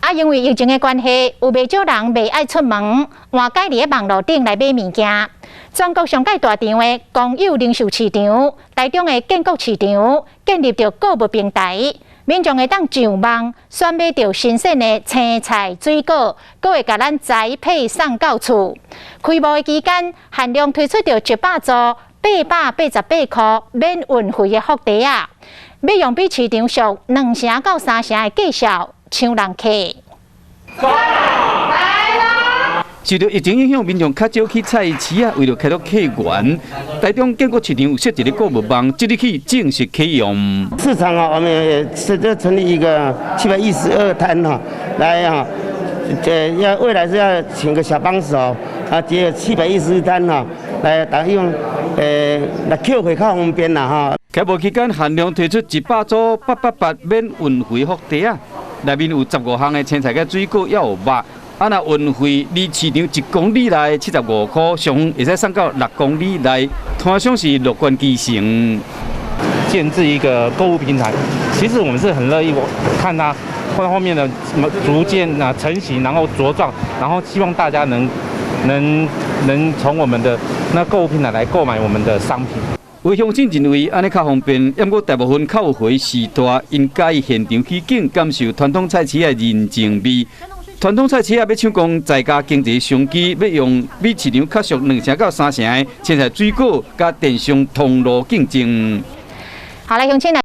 啊，因為疫情的關係，有袂少人袂愛出門，換改佇咧網路頂來買物件。全國上蓋大場的公有零售市場，台中的建國市場，建立著購物平台，民眾會當上網選買著新鮮的青菜水果，閣會共咱宅配送到厝。開幕的期間，限量推出著100組888箍免運費的福袋仔，欲用比市場俗2成到3成的價數搶人客。受著疫情影響，民眾較少去菜市仔，為著開拓客源，台中建國市場有設一个購物網，即日起正式啟用。市場啊，我們也是成立一個712攤哈，來哈，這要未來是要請個小幫手啊，這712攤哈，來打用，來扣回較方便啦哈。開幕期間限量推出100組888免運費福袋仔，內面有15項的青菜佮水果，猶有肉。啊，若運費離市場1公里內75箍，上遠會使送到6公里內，攤商是樂觀其成。建置一個購物平台，其實我們是很樂意看它後面的逐漸啊成型，然後茁壯，然後希望大家能從我們的那購物平台來購買我們的商品。有鄉親認為按呢較方便，毋過大部分較有歲序大，𪜶佮意現場去景感受傳統菜市的人情味。傳統菜市仔欲搶攻在家經濟商機，欲用比市場較俗2成到3成的青菜水果，佮電商通路競爭。好來，鄉親來。